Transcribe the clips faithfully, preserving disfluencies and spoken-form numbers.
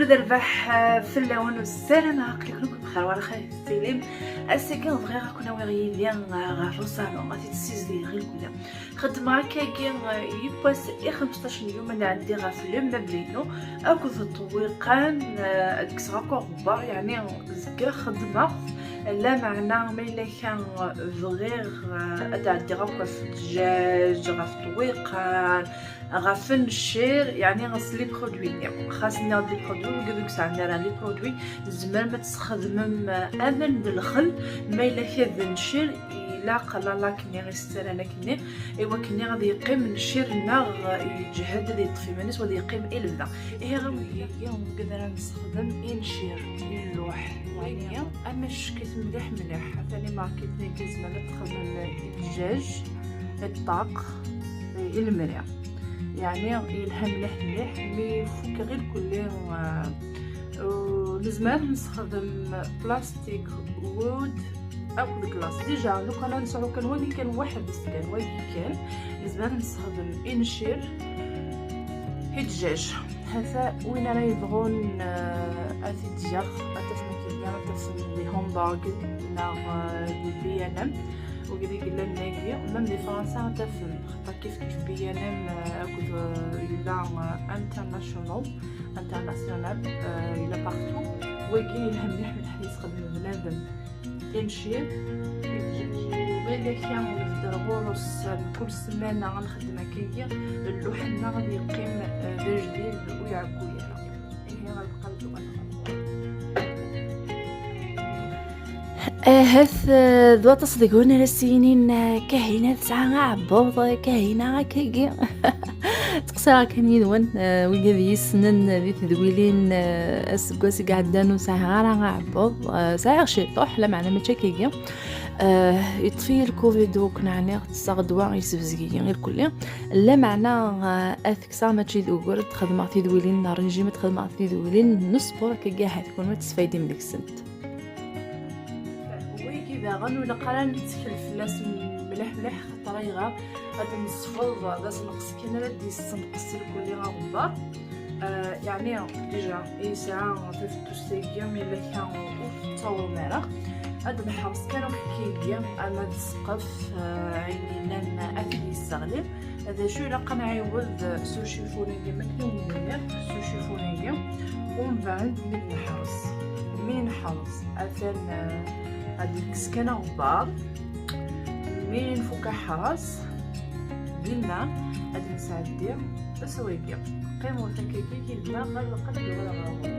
Ad rbeḥ, eh, fell-awen ussalam, aql-iken akk bxir, wala xir tettilim. Ass-agi bɣiɣ ad ken-awiɣ yid-i, eh, ɣer usalon, ad t-id-ssizdigeɣ i lkul. Xedmeɣ akkagi, eh, yiwwas i xemsṭac n yum ad nɛeddi ɣef lemmebli-inu akked ṭṭwiqan, eh, ad kkseɣ akk aɣebbar, yeɛni zgiɣ xeddmeɣ. Lameɛna ma yella kan bɣiɣ, eh, ad ɛeddiɣ akk ɣef ddjaj, ɣef ṭṭwiqan, ɣef ncir, yeɛni s les produits-nni. Xas nniɣ-d les produits, wigi ur sɛin ara les produits, tzemrem ad tesxedmem, eh, aman d lxel, ma yella kan d ncir, ilaq la laque-nni i s-ttarran akkenni, i wakken ad yeqqim ncir-nneɣ, eh, yeǧhed, ad yeṭṭef iman-is, u ad yeqqim i lebda. Ihi, wigi, wigi ara nessexdem i ncir, i lluḥ. Wigi, ama ccekk-it mliḥ mliḥ, atan i market-nni tzemrem ad txedmem i ddjaj, i ṭṭaq, i lemri. Yeɛni yelha mliḥ mliḥ, mi fukeɣ irkelli, eh, u nezmer ad nessexdem plastic, wood, akked glace. Déjà, lukan ad nesɛu kan wagi kan weḥd-s kan, wagi kan, nezmer ad nessexdem i ncir, i ddjaj. Hata win ara yebɣun, eh, ad t-id-yaɣ, ad tafem akkenni, ad tafem di Hamburg neɣ, eh, di B N M. Wigi i yellan dagi, même di Fransa ad tafem, xaṭer kif kif B N M, eh, akked, eh, yella, eh, international, international, eh, yella partout. Wagi yelha mliḥ mliḥ, yesxedem bnadem i ncir. U ma yella kra nebder ɣur-s mkul ssmana ad nxeddem akkagi, lluḥ-nneɣ ad yeqqim, eh, d ajdid, ur iɛeggu ara. Ihi, ad nqabel. Ahat, eh, d waṭas deg-wen ara s-yinin, eh, Kahina tesɛa aɛebbuḍ, eh, Kahina akkagi. Ttqeṣṣireɣ kan yid-wen, eh, wigad yessnen di tedwilin, eh, aseggas i iɛeddan ur sɛiɣ ara aɛebbuḍ. Eh, sɛiɣ ciṭuḥ, lameɛna mačči akkagi. Eh, yeṭṭef-iyi lkuvid, ur ken-ɛniɣ, ttesseɣ ddwa, yessebzeg-iyi irkelli. Lameɛna, eh, ad t-kkseɣ mačči d ugur, ad xedmeɣ tidwilin n rrijim, ad xedmeɣ tidwilin n ṣṣpur, akkagi ahat kunwi ad tesfaydim deg-sent. Wigi daɣen ur ilaq ara ad nettkel fell-as mliḥ mliḥ, xaṭer ayɣer? Ad d-nesfeḍ d asenqes kan ara d-yessenqes irkelli aɣebbar. Eh, yeɛni, déjà, yesɛa tafettust-agi, mi yella kra ur tettawḍem ara. Ad neḥreṣ kan akk akkagi, ama d ssqef, eh, ayen yellan ad t-yesseɣli. D acu ilaq ad nɛiwed s ucifun-agi, ma akken i wen-d-nniɣ, s ucifun-agi, umbeɛd mi d-neḥreṣ. Mi neḥreṣ, atan, eh, ad yekkes kan aɣebbar. Mi nfuk aḥras, dinna ad nesɛeddi s wigi. Qqimet akkagi yelma ɣer lqedd wala ɣer ɣur-i.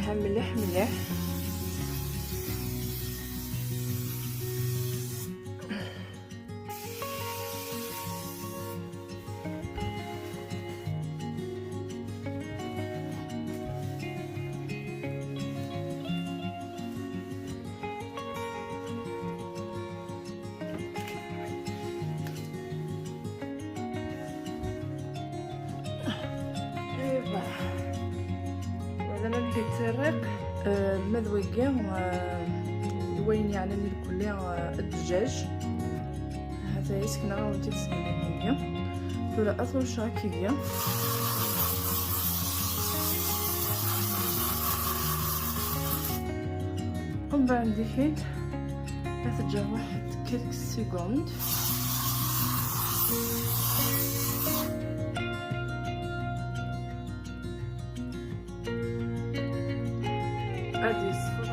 Mliḥ mliḥ. Iba. Wala ma bdiɣ ttarriq. Eh, ma d wagi, eh, d wayen yeɛnan irkelli, eh, ddjaj. Hata yessekneɣ-awen-tt-id s ddjaj-nni. Tura ad t-rucceɣ akkagi. Umbeɛd dikin ad teǧǧeɣ waḥed quelques secondes. Ad yesfeḍ.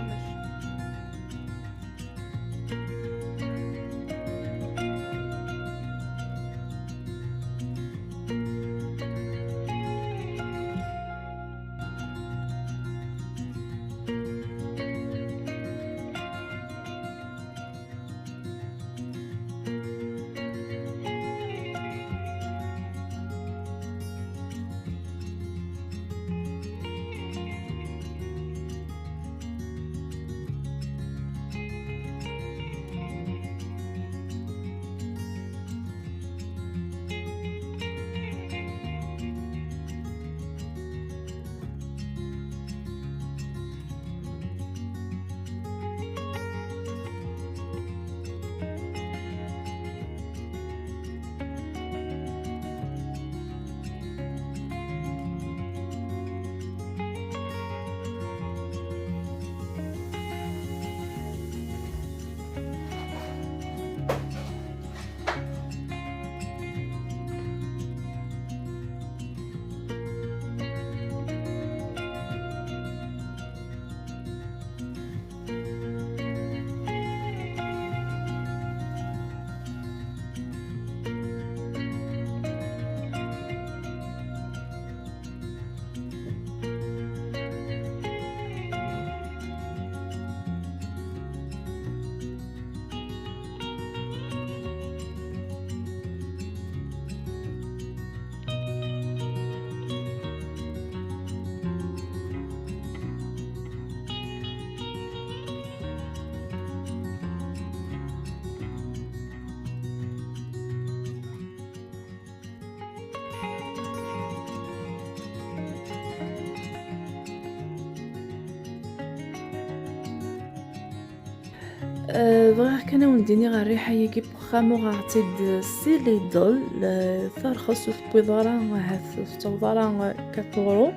Euh, bɣiɣ kan ad wen-d-iniɣ rriḥa-agi n uxxam uɣeɣ-tt-id si Lidl, euh, terxes ur tewwiḍ ara, ahat ur tettaweḍ ara quatre euros.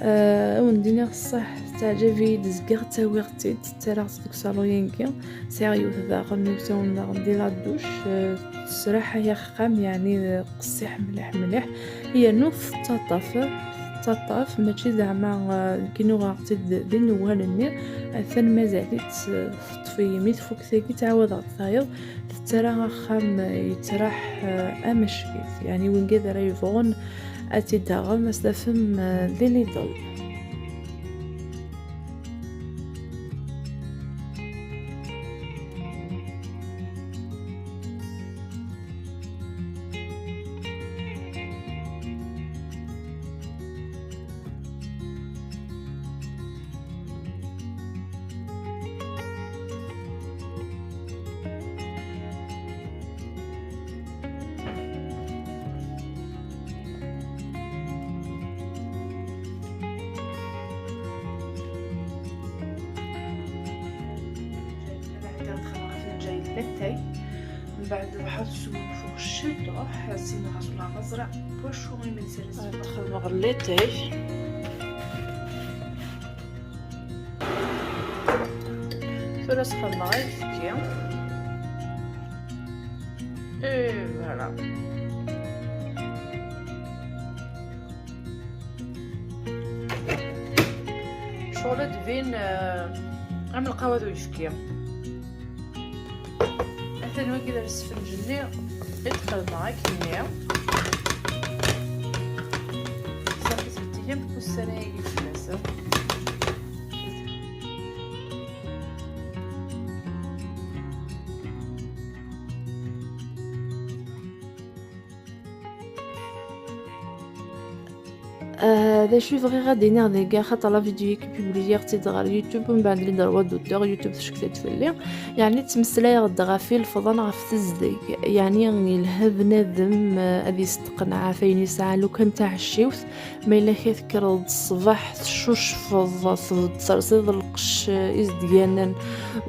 Euh, ad wen-d-iniɣ ṣṣeḥ, teɛǧeb-iyi-d, zgiɣ ttawiɣ-tt-id, ttarraɣ-tt deg usalu-agi. Sɛiɣ yiwet daɣen, yiwet daɣen di la douche, euh, tesraḥay axxam, yeɛni, euh, qessiḥ mliḥ mliḥ. Yernu tettaṭṭaf, tettaṭṭaf, mačči zeɛma, euh, nekkini uɣeɣ-tt-id di newwal-nni, atan mazal-itt, euh, teṭṭef-iyi. Mi tfuk tagi, ttɛawadeɣ-d tayeḍ, tettarra axxam, euh, yettraḥ, euh, am ack-it. Yeɛni, wigad ara yebɣun ad tt-id-taɣem, ad tt-tafem, euh, di Lidl. Ad ɛeddiɣ ad xedmeɣ afenǧal n latay. Mbeɛd ruḥeɣ ad sgunfuɣ ciṭuḥ, sin ɣas wala ɣeẓra wacu imensi ara sgunfuɣ. Ad xedmeɣ latay. Tura ad xedmeɣ ayefki. Et voilà. Ccɣel ad d-tbin, euh, am lqahwa d uyefki. Atan wagi d lesfenǧ-nni i d-xedmeɣ akkenni. Ṣafi, tbettikem ussan-agi fell-asen. Ah, d acu i bɣiɣ ad d-iniɣ dagi, axaṭer la vidéo-agi publiyiɣ-tt-id ɣer YouTube, mbeɛd les droits d'auteur, YouTube tecekta-d fell-i. Yeɛni ttmeslayeɣ-d ɣef ilefḍan, ɣef tezdeg. Yeɛni yelha bnadem, ah, ad yesteqneɛ ɣef ayen yesɛa, lukan taɛecciwt, ma yella akka tekkreḍ-d ṣṣbeḥ, teccucfeḍ, tersiḍ lqecc, ah, izedganen,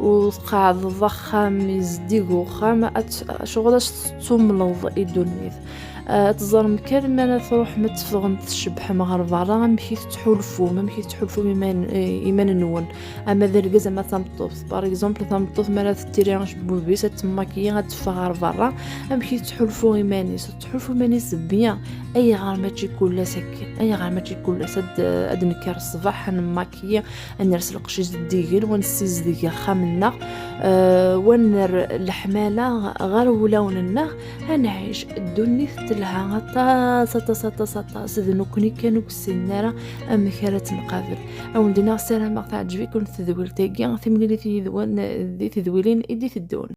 u tqeɛdeḍ axxam, izeddig uxxam, ad t-, ccɣel ad tumleḍ i ddunit. Ah, ad teẓrem kan mi ara tṛuḥem ad teffɣem tcebbḥem ɣer berra, amek i tettḥulfum, amek i tettḥulfum iman-, eh, iman-nwen, ama d argaz ama d tameṭṭut. Par exemple, tameṭṭut mi ara tettiri acebbub-is, ad temmakiyi, ad teffeɣ ɣer berra, amek i tettḥulfu iman-is? Tettḥulfu iman-is bien. Ayɣer mačči kul ass akken? Ayɣer mačči kul ass ad, ad d-nekker ṣṣbeḥ, ad nemmakiyi, ad ners lqecc izeddigen, wa nessizdeg axxam-nneɣ, eh, wa nerr leḥmala ɣer wulawen-nneɣ, ad nɛic ddunit telha aṭas, aṭas, aṭas, aṭas. D nekkni kan ur yessinen ara amek ara tt-nqabel. Ad wen-d-iniɣ, ssarameɣ teɛǧeb-iken tedwilt-agi, timlilit yid-wen di tedwilin i d-iteddun.